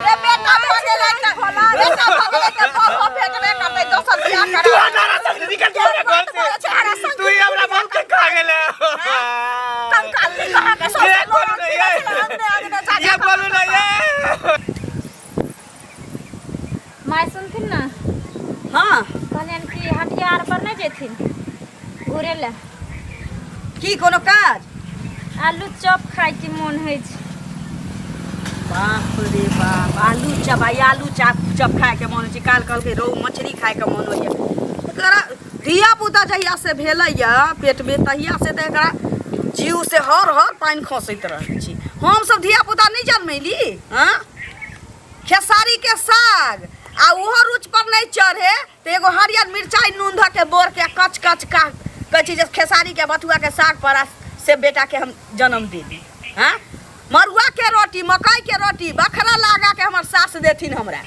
रे बेटा भऽ गेलै तऽ बेटा भऽ गेलै तऽ बहु भेटबे करतै दोसर बियाह तू करा हमारा संग निकल तू हमरा घर से तू ही हमरा बहुत के खा गेले कंकाल नहीं कहा के सब ये बोलू नहीं ये ये बोलू नहीं ये माय सुनथिन ने हाँ कहलियनि कि हटिया आर पर नहि जेथिन घुरे लए की कोनो काज आलू चॉप खाइके मोन होइ छै बाप रे बाप आलू चप आइ आलू चप चप खाइके मोन होइ छै काल्हि कहलकै रोहु मछली खाइके मोन होइए एकरा धिया पुता जहियासँ भेलैए पेटमे तहियासँ तऽ एकरा जीवसँ हर हर पानि खसैत रहै छै हमसभ धिया पुता नहि जनमैली हँ खेसारीके साग आ ओहो रुच पर नहि चढ़े तऽ एगो हरियर मिरचाइ नून धऽ के बोर के कच कच का कहै छी जे खेसारीके बथुआके साग पर आ से बेटाके हम जन्म देली हँ मड़ुआके रोटी मकइके रोटी बखरा लगा के हमर सास देथिन हमरा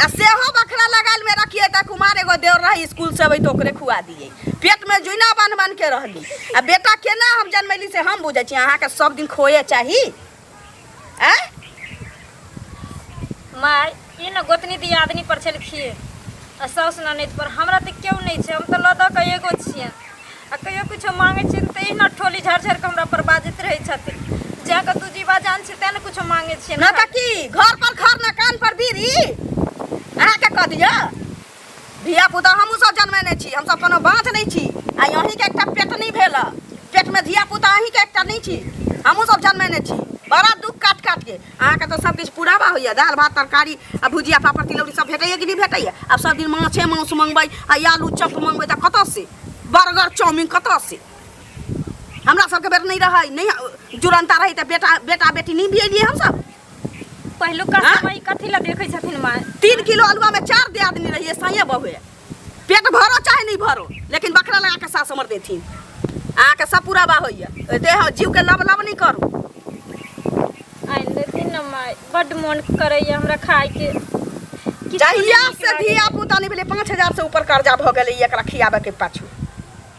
आ सेहो बखरा लगायल में रखिए तऽ कुमार एगो देवर रही स्कूल से अबै तऽ ओकरे खुआ दिए पेटमे जुना बान्ह बान्ह के रहली आ बेटा केना हम जनमैली से हम बुझै छी अहाँके सब दिन खोए चाही आँय माय ई ने गोतनी दियादनी पर छलखिए आ साउस ननैद पर हमरा तऽ केओ नहि छै हम तऽ लऽ दऽ कऽ एगो छियै आ कहियो किछो मांगै छियै तऽ एहिना ठोली झाड़ि झाड़ि कऽ हमरा पर बाजैत रहै छथिन जा कऽ तू जीवा जान छै तेँ ने किछो मांगै छियै ना तऽ की घर पर खर ना कान पर बीड़ी अहाँके कह दिअ धिया पुता हमहूँ सब जनमेने छी हमसब कोनो बाँझ नहि छी आ अहीँके एकटा पेट नहि भेल हँ पेटमे धिया पुता अहीँके एकटा नहि छी हमहूँ सब जनमेने छी बड़ा दुख काट काटके अहाँके तऽ सब किछु पुराबा होइए दालि भात तरकारी आ भुजिया पापड़ तिलौरी सब भेटैए कि नहि भेटैए आब सब दिन माछे मांस मंगबै आ आलू चप मंगबै तऽ कतऽ से बर्गर चाउमिन कतऽ से हमरा सबके बेर नहि रहै नहि जुड़नता रहै तऽ बेटा बेटा बेटी नहि बियलियै हमसब पहिलुका हाँ? समय कथी लए देखै छथिन माय 3 किलो आलुआ में 4 दियादनी रहिए साइए बहुए पेट भरो चाहे नहीं भरो लेकिन बकरा लगा के सास हमर देथिन अहाँके सब पूरा बा होइए देह जीव के लब लब नहीं करू आनि देथिन ने माय बड्ड मोन करैए हमरा खायके किछो नहि जहिया नीक से लागैए। धिया पुता नहीं भेलै 5000 से ऊपर कर्जा भऽ गेलै एकरा खियाबे के पाछू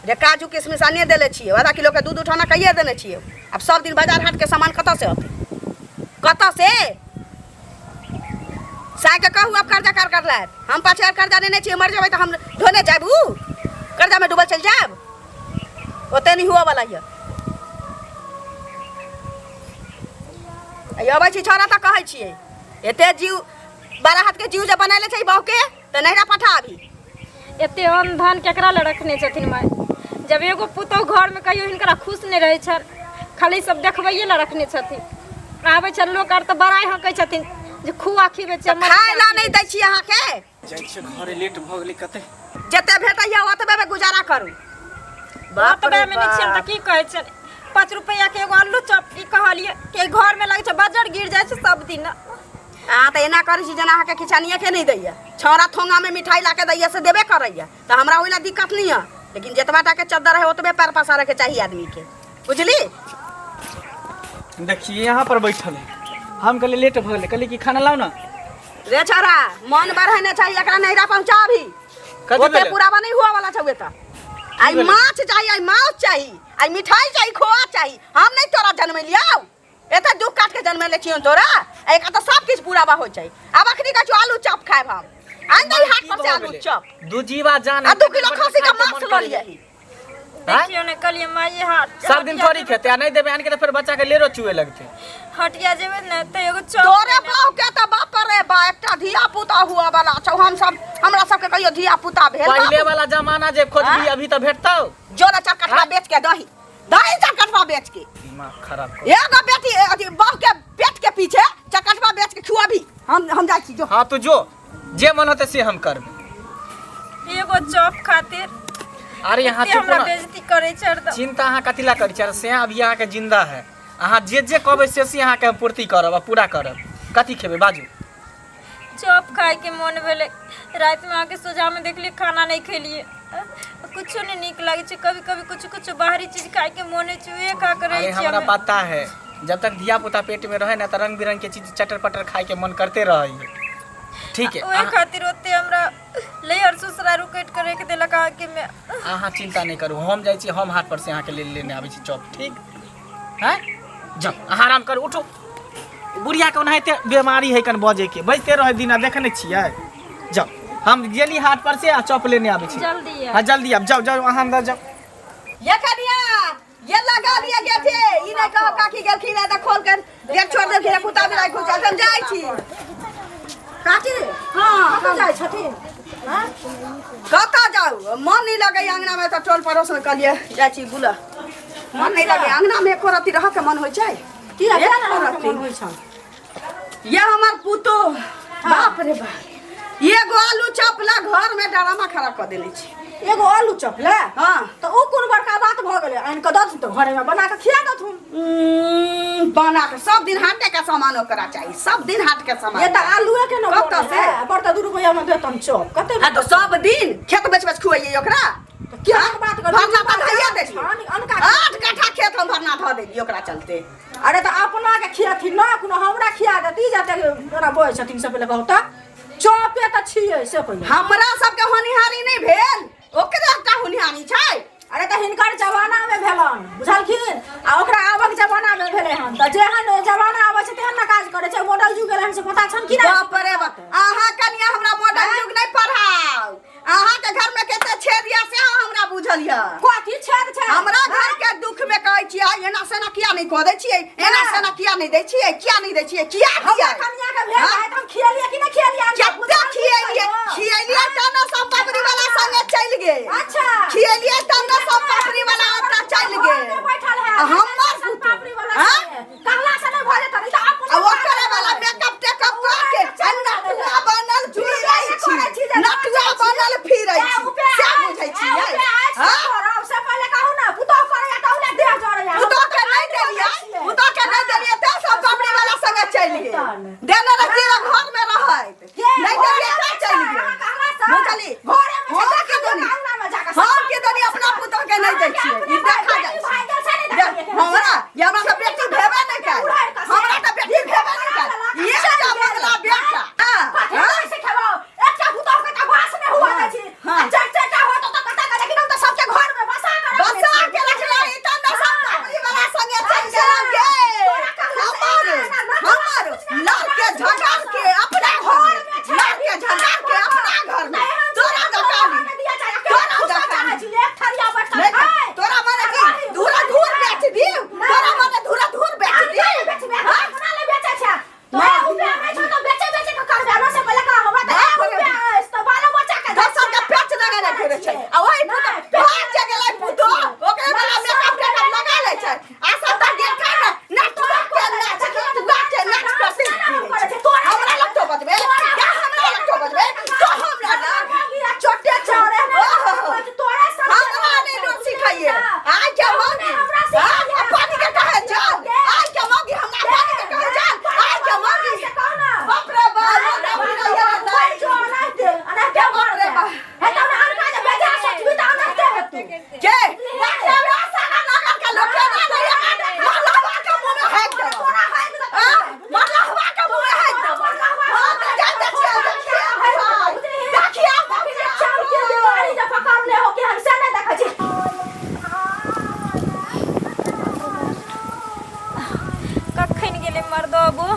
रे काजू किशमिश आनिए देले छियै आधा किलो के दूध उठाना कहिए देने छियै आब सब दिन बाजार हाट के सामान कतऽ से अतै कतऽ से साय के कहू आब कर्जा कर कर लायत हम 5000 कर्जा लेने छियै मर जेबै तऽ हम धोने जायब उ कर्जा में डूबल चलि जायब ओते नहीं हुआ वाला यऽ अबै छी छौड़ा तऽ कहै छियै एते जीव 12 हाथ के जीव जे बनैले छै बहू के तऽ नैहरा पठा अभी एते अन्न धन केकरा लए रखने छथिन माय जब एगो पुतोहु घरमे कहियो हिनकरा खुश नहि रहै छनि खाली सब देखबैए लए रखने छथिन आबै छनि लोक आर तऽ बड़ाइ हँकै छथिन जे खुआ खिबै छै खाय ला नहि दै छी अहाँके जाइ छियै घरे लेट भऽ गेलै कते जते भेटैया ओतबे में गुजारा करू बाप रे ओतबे मे नहि छियनि तऽ बाप। की कहै छनि 5 रुपैआ के एगो आलू चॉप की कहलियै कि घरमे लगै छै बजर गिर जाइ छै सब दिन अहाँ तऽ एना करै छी जेना अहाँके किछानिए के नहि दैया छौड़ा थोंगामे मिठाई ला के दैया से देबे करैया तऽ हमरा ओहि ला दिक्कत नहीं है लेकिन जतबा टा के चद्दर है ओतबे पैर पसारे के चाहिए आदमी के बुझली देखिए यहाँ पर बैठल है हम कहलिए लेट भऽ गेलै कहलिए कि खाना लाओ ना रे छौड़ा मन बढ़ेने चाहिए एकरा नैहरा पहुंचा अभी कथी ओते भेलै? पुरावा नहीं हुआ वाला छौ एतऽ आई भेलै? माछ चाहिए आई माउस चाहिए आई मिठाई चाहिए खोआ चाहिए हम नहीं तोरा जनमेलियौ एते दुख काट के जनमेले छियौ तोरा एक तऽ सब किछु पुरावा होइ छै आब अखनी कहै छौ आलू चॉप खायब हम आनि दही हाट पर से आलू चॉप दू जीवा जान आ 2 किलो खस्सी के मांस लऽ लियही देखियौ ने कहलियै माय हाट सब दिन थोड़ी खेते आ नहीं देबै आन के तऽ फेर बच्चा के लेरो चुए लगते हटिया जेबै ने तऽ एगो चॉप तोरे बाप के तऽ बाप रे बा एकटा धिया पुता हुआ वाला छौ हम सब हमरा सबके कहियो धिया पुता भेल पहले बाबू? वाला जमाना जे खोजबी आँय? अभी तऽ भेटतौ जो ने चरकटवा बेच के दही दही चरकटवा बेच के दिमाग खराब कर एगो बेटी अथी बहू के पेट के पीछे चरकटवा बेच के खुआबी हम हम जाइ छी जो हाँ तू जो जे मन होते से हम करबै एगो चॉप खातिर अरे यहाँ एते चुप हमरा ना बेइज्जती करै छै हरदम चिंता अहाँ कथी ला करै छी अरे से अभी अहाँके जिंदा है अहाँ जे जे कहबै से से अहाँके हम पूर्ति करब आ पूरा करब कथी खेबै बाजू चॉप खायके मोन भेलै रातिमे अहाँके सोझामे देखलियै खाना नहि खेलियै कुछो नहि नीक लागै छै कभी कभी कुछो कुछो बाहरी चीज खायके मोन होइ छै उहे खा के रहै अरे छियै हमरा हमे। पता है जब तक धिया पुता पेट में रहे ना तो रंग बिरंग के चीज चटर पटर खाए के मन करते रहे है ठीक है ओहे खातिर ओते हमरा लैहर ससुरा रुकैट के राखि देलक अहाँके मे अहाँ चिंता नहीं करू हम जाइ छी हम हाट पर से अहाँके ले लेने आबै छी चॉप ठीक है जाओ अहाँ आराम करू उठू बुढ़िया के ओनाहिते बीमारी है कन बजे के बजते रहे दिना देखे नहीं छियै जाओ हम गेली हाट पर से आ चॉप लेने आबै छी जल्दी आउ। हाँ जल्दी आब जाओ जाओ अहाँ अंदर जाओ ये कनिया ये लगा लिया गेट हे ई नहीं कहो काकी गेलखिन है त खोल के गेट छोड़ देलखिन है कुत्ता बिलाई घुस जात हम जाइ छी काकी हाँ कतऽ जाइ छथिन हँ? कतऽ जाउ मन नहीं लगे अंगना में त टोल पड़ोस में कहलिए जाइ छी बुला मन नहीं लगे अंगना में एको रत्ती रह के मन होइ छै किया एक किया ने रत्ती। मन होइ छन ये हमर पुतोह बाप रे बाप एगो आलू चॉप ला घर में डरामा खड़ा कऽ देने छी एगो आलू चॉप ले हाँ तऽ ओ कोन बड़का बात भऽ गेलै आनि कऽ दऽ देथुन तऽ घरेमे बना कऽ खिया देथुन बना के सब दिन हाटे के सामान ओकरा चाहिए सब दिन हाट के सामान ये तऽ आलूए के ने कतऽ से? बड़ तऽ 2 रुपैआ मे देतन चॉप कते हाँ तो सब दिन खेत बेच बेच खुआइए ओकरा तऽ केहन बात करू भरना बधाइया देलियै अनका 8 कट्ठा खेत हम भरना धऽ देलियै ओकरा चलते अरे तऽ अपना के खियाथिन ना कोनो हमरा खिया देती जते ओना बजै छथिन से पहिले कहू तऽ चॉपे तऽ छियै से पहिले हमरा सबके होनिहारी नहि भेल ओकरे एकटा होनिहारी छै अरे तऽ हिनकर जमाना मे भेलन बुझलखिन आ ओकरा आबक जमाना मे भेलै हन तऽ जेहन जमाना आबै छै तेहन ने काज करै छै मॉडल युग एलै हन से पता छन कि नहि बाप रे बाप अहाँ कनिया हमरा मॉडल युग नहि पढ़ाउ अहाँ के घर में कते छेद यऽ से हमरा बुझल यऽ कथी छेद छै हमरा घर के दुख में कहै छियै एना सेना किया नहि कऽ दै छियै एना सेना किया नहि दै छियै किया नहि दै छियै किया हमरा दियै कनिया के भेल रहै तऽ हम खियलियै कि नहि खियलियै कते खियलियै खियलियै तब ने सब पापड़ी वाला संगे चलि गेल अच्छा खियलियै तब ने सब पापड़ी वाला ओतऽ चलि घर में गेल बैठल है आ हमर सब पुतोह, पापड़ी वाला हाँ? संगे। कहला से नहि भऽ जेतन ई तऽ अपने आ ओकरे वाला मेकअप टेकअप कऽ के आ नटुआ बनल फिरै छी नटुआ बनल फिरै छी से बुझै छियै हाँ? से पहिले कहू ने पुतोह करैया तऽ ओले देह जरैया पुतोह के नहि देलियै पुतोह के नहि देलियै तें सब पापड़ी वाला संगे चलि गेल देने रहियै तऽ घर में रहैत नहि देलियै तें चलि गेल बुझली हम के दनी हम के दनी अपना पुतोह के नहि दै छियै ई देखा जाइ छै देख, हमरा ये हमरा तऽ बेटी भेबे नहि कयल हमरा तऽ बेटी भेबे नहि कयल एकटा बदला बेटा हाँ, हाँ? बसा के रखला ई तऽ ने सब पापड़ी वाला संगे चलि गेल गे हमर हमर लड़के झगड़ के अपना घर में लड़के झगड़ के अपना घर में तोरा दकानी तोरा दकानी नहीं तोरा माने की धूरा धूर बेच दी तोरा माने धूरा धूर बेच दी हाँ? दोसर के पेच लगेने फिरै छै आ ओहि पुतोह भाग जे गेलै पुतोह ओकरे वाला मेकअप टेकअप लगा लै छै आ सबटा देखा ने नटुआ के नाच नटुआ के नाच करते फिरै छै हमरा लग तो बजबे या हमरा लग तो बजबे तो हमरा लग चोटे चोरे ओहो। हमरा नहि लोग सिखाइए आइ के मौगी हाँ, आ पानी के कहे जाल आइ के मौगी हमरा पानी के कहे जाल आइ के मौगी बाप रे बाप मोटा फिरैया रे दाइ। बाप रे बाप के सारा नगर के लोग के ना नहीं मरलहवा के मुंह में हाइक देबो हाँ? मरलहवा के मुंह में हाइक देबो हाँ तो जा देखिए देखिए भाई देखिए कखन गेलै मर्दबो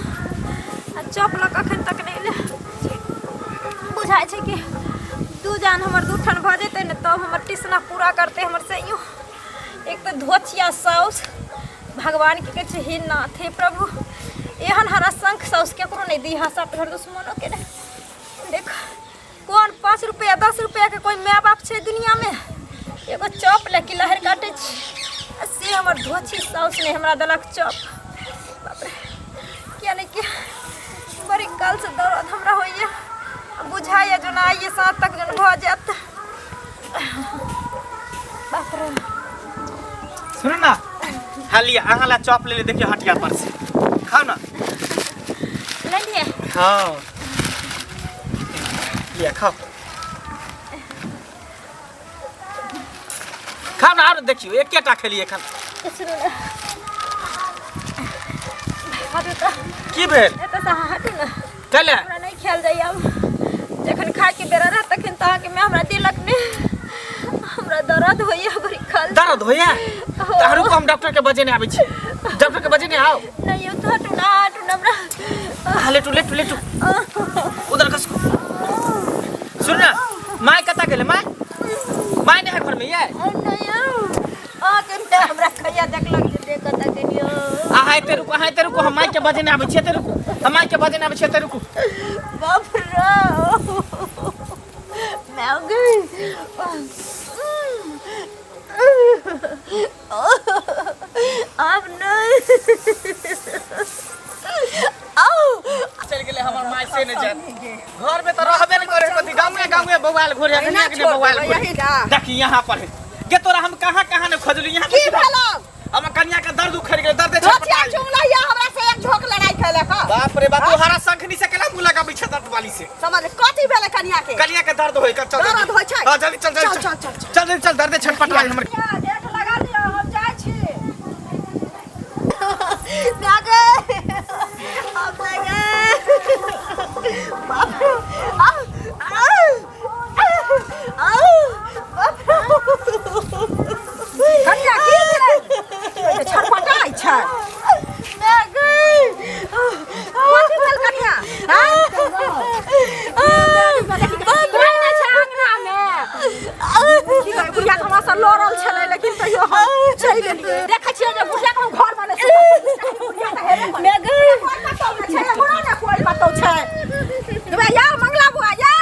आ चॉप लऽ कखन तक नहि एलै बुझाइ छै कि दू जान हमर दू ठन भऽ जेतै ने तब हमर टिसना पूरा करतै हमर सैयो एक तऽ धोचिया साउस भगवानके कहै छै हे नाथ हे प्रभु एहन हरा शंख साउस केकरो नहि दी सात घर दुश्मनोके नहि देख कोन 5 रुपया 10 रुपयाके कोइ माय बाप छै दुनियामे एगो चॉप लए कि लहरि काटै छी आ से हमर धोछी साउस नहि हमरा देलक चॉप बाप रे किया नहि किया बड़ी कालसँ दर्द हमरा होइए आ बुझाइए जेना आइए साँझ तक जन भऽ जायत बाप रे सुनू ना हाँ लिअ अहाँ ला चॉप ले ले देखियो हटिया पर से खाओ ना ले लिए हाँ लिअ खाओ खाओ ना आरो देखियो एकेटा खेलिए एखन सुनू ने हटू तऽ की भेल एतऽसँ अहाँ हटू ने चले हमरा नहि खायल जाइए आब जखन खायके बेरा रहत तखन तऽ अहाँके माय हमरा देलक नहि हमरा दर्द होइए बड़ी काल दर्द होइया तऽ रुकू हम डॉक्टर के बजेने आबै छी डॉक्टर के बजेने आउ नहि यौ तऽ हटू ने हटू ना हमरा। हाँ लेटू लेटू लेटू, उधर खसकू। सुन ना, माय कतऽ गेलै? माय माय नहीं है घर में ये? नहीं अहाँके माय हमरा कहिया देखलक जे देखऽ तऽ गेलियो। अहाँ एते रुकू, अहाँ एते रुकू, हम माय के बजेने आबै छी। एते रुकू, हम माय के बजेने आबै छी, एते रुकू। बाप रे मैं गई। अब नहीं आओ। चलि गेलै हमर माय से नहि जायत घर में, तऽ रहबे नहि करे कथी, गाँवे गाँवे बौआल घुरे, एना दुनिया के छोड़ बौआल देबै, घुरे। यही ना। देखी यहाँ पर है गे, तोरा हम कहाँ कहाँ ने खोजली यहाँ। की भेलौ? हमर कनिया के दर्द उखड़ गेल, दर्द धोतिया चुमला या हमरा से एक झोंक लड़ाई केलक हँ। बाप रे बाप, तोहरा शंखनी से केना मुँह लगाबै छै दर्द वाली से? समझ, कथी भेलै कनिया के? कनिया के दर्द होय, चल। दर्द होइ छै? हां जल्दी चल, जल्दी। चल, चल, चल, चल जल्दी चल, दर्द छटपट वाली हमर। गेट लगा लिअ, हम जाइ छी। मैं गए, अब मैं गए, बाप रे, आ आ आ बाप रे। कनिया, की भेलै? छटपटाइ छै। मैं गई। कथी भेल कनिया? आँय? कोइ नहि छै अङ्गनामे। की कहै, बुढ़िया के हमरा से लड़ल छलै, लेकिन तैयो हम चलि गेलियै। देखै छियै जे बुढ़िया के हम घरमे नहि सुतै छियै। बुढ़िया तऽ हेबे करै। मैं गई। कोइ कतौ नहि छै, एम्हरो ने कोइ कतौ छै। हे यौ मंगला बुआ, यौ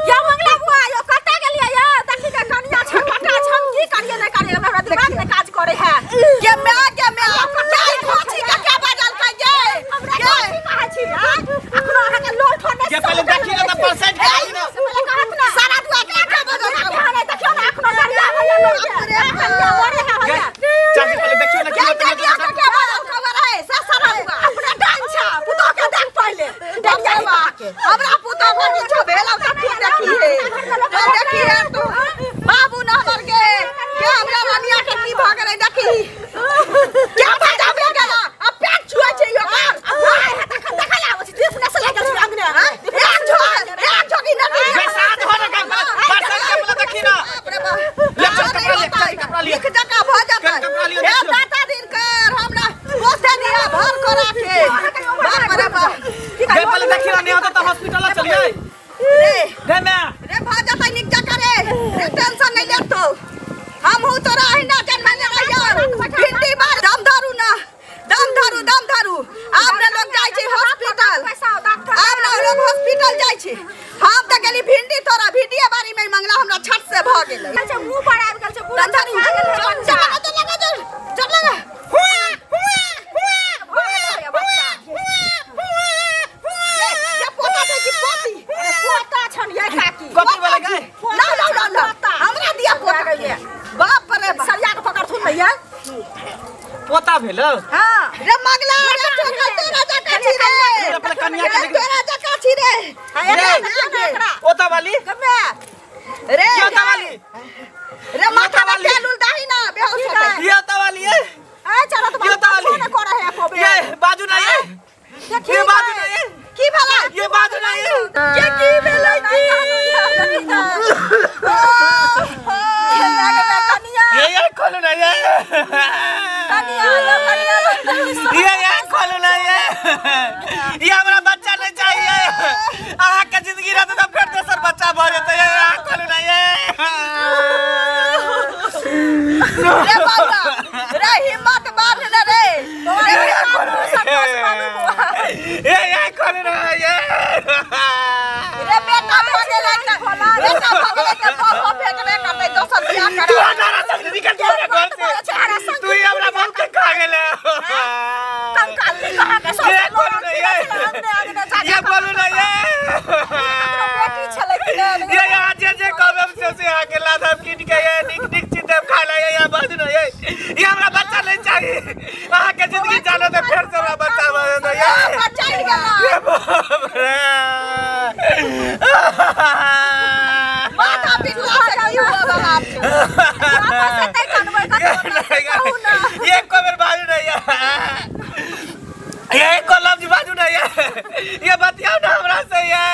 यौ मंगला बुआ, यौ कतऽ गेलियै यौ? देखी के कनिया छटपटा छै, हम की करियै नहि करियै, हमरा दिमाग नहि काज करै है। गे my, गे my, के खोची के के बजलकै गे? हमरा गे कथी कहै छी आँय? अखनो अहाँके लोल ठोर नहि के पहिले देखी ने तऽ परसेंट के आई ना। पहिले कहत ने। सारा दुआ के के बजलकै? देखियौ ने, देखियौ ने, अखनो दरिया होइया लोल के। कनिया मरे है होइया। चाची, पहिले देखियो ने की के होतै। कनिया के के बजलकै रे से सारा दुआ? अपना डाइन छै, पुतोह के देख पहिले। दरिया बाप रे बाप, हमरा पुतोह के किछो भेल तऽ तू देखिहे, तू देखिहे तू। बाबू न हमर के के हमरा रनिया के की भऽ गेलै देखी। क्या बजा भे गेला आ पेट छुए छै ओकर। आइ है तखन देखै लए आबै छी, दीप ने से लागल छै अंगने। एक झोक, एक झोकी नदी। गे साथ हो ना, परसेंट के पहिले देखी ना। बाप रे बाप। ले चल, कपड़ा ले, चल, कपड़ा लियो। नीक जकाँ भऽ जेतै। कपड़ा लियो, हे देखियौ। दाता दिन कर हमरा पोसे दिया भर करा के। बाप रे बाप। गे पहिले देखी ना, नहीं होतै तऽ हॉस्पिटल चलियै। रे रे माय। रे, भऽ जेतै नीक जकाँ रे। रे, टेंशन नहि लेतौ, हमहूँ तोरा अहिना जन्मने रहियौ। भिंडी बार दम धरू ना, दम धरू, दम धरू। आब ने लोग जाइ छै हॉस्पिटल, आब ने लोग हॉस्पिटल जाइ छै। हम तऽ गेली भिंडी तोरा, भिंडीए बाड़ी में मंगला हमरा छठ से भऽ गेलै। छै मुंह पर आबि गेल छै पूरा। दम धरू, चल चल, लगा चल, लगा चल, चल लगा। हुआ हुआ हुआ हुआ हुआ हुआ। ये पोता छै कि पोती? पोता छन ये काकी। कथी वाला गे? ला ला ला ला, हमरा दिया पोता के। बाप रे बाप। सरिया के पकड़थुन ने ये। पोता भेलो? हाँ। रे मगला रे, ठोकल तोरा जकाँ छी रे। पहिले कनिया के रे तोरा जकाँ छी रे। हाँ, एकरा देखियौ ने एकरा। ओता वाली। गमे रे। ये ओता वाली। रे, माथा में तेल उल दही ना, बेहोश होतै। ये ओता वाली ये। ए चलो तो। ये ताली। ने करे है एको बेर। ये बाजू ना, ये देखी ये बाजू ना, ये की भेलै? ये बाजू ना ये। के की भेलै? की कनिया। ये खोलू ना ये। कनिया यो, कनिया। ये खोलू ना ये। ये हमरा बच्चा नहीं चाहिए। अहाँ के जिंदगी रहते तऽ फेर दोसर बच्चा भऽ जेतै। ये अहाँ खोलू ना ये। रे बाबा रे, हिम्मत बांध ने रे रे। ये खोलू ना ये। रे, बेटा भऽ गेलै तऽ, बेटा भऽ गेलै तऽ बहु भेटबे करतै, दोसर बियाह तू करा। हमारा संग निकल, तू हमरा घर से। तू ही हमरा बाप के खा गेले। कंकाल नहीं कहा के सब। ये खोलू ना ये। ये बोलू ना ये। बेटी छलै कि ने? ये यहाँ जे जे कहबै हम से से अहाँके लादब कीन के। ये नीक नीक चीज देब खाय ला। ये यहाँ बाजू ना ये। ये हमरा बच्चा नहीं चाहिए। अहाँके जिंदगी जानो तऽ फेर से हमरा बच्चा भऽ जेतै ये। बच्चा गेला। ये बाप रे। माथा पिटला से की हुआ बाप? वापस एतै कनबै कतौ ने से कहू ना। ये एको बेर बाजू ना ये। ये एको लफ्ज बाजू ना ये। ये बतियाओ ना हमरा से ये।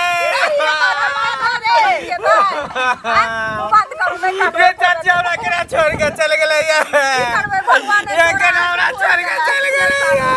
बात करू नहि करबै। ये चाची हमरा केना छोड़ के चल गेलै ये? करबै भगवान? ये केना हमरा छोड़ के चल गेलै ये?